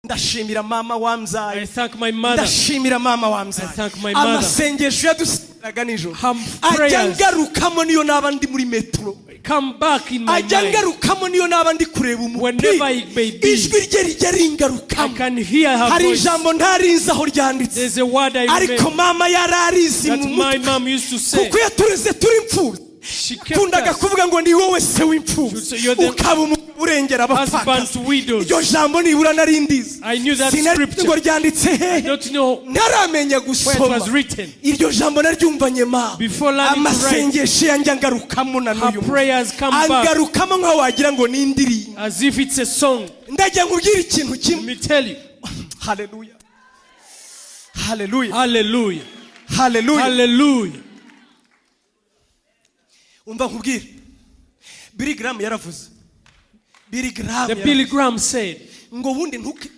Ndashimira mama wambyaye. I thank my mother. Ndashimira mama wambyaye. I thank my mother. Amasengesho yadusengeraga nijoro Her ajya prayers ngarukamo niyo naba ndi muri metro, come back in my ajya mind. ngarukamo niyo naba ndi kureba umupira. Whenever it may be, Ijwi rye rijya I ringarukamo. can hear her Hari voice. ijambo ntarizi aho ryanditse, There's a word I ariko remember mama yari arizi that mu my mutwe, mom used to say. Kuko yatureze turi imfubyi. She kept Yakundaga us. Kuvuga ngo ni wowe se w'imfubyi, She would say, "You're the ukaba umugabo urengera husband abapfakazi." to widows. Iryo jambo nibura nari ndizi. I knew that Sinari scripture. ngo ryanditse I hehe. don't know Ntaramenya where it gusoma, was written. Iryo jambo naryumvanye ma. Before learning to write, Amasengesho yanjye angarukamo na her n'uyu munsi. prayers come back Angarukamo nkaho wagira ngo ni indirimbo. As if it's a song. Ndagira ngo ubwire ikintu Let kimwe. me tell you. Haleluya, haleluya. Hallelujah. Haleluya. Hallelujah. Umva nkubwire, Billy Graham yaravuze, Billy Graham The yaravuze Billy Graham said, ngo ubundi ntuki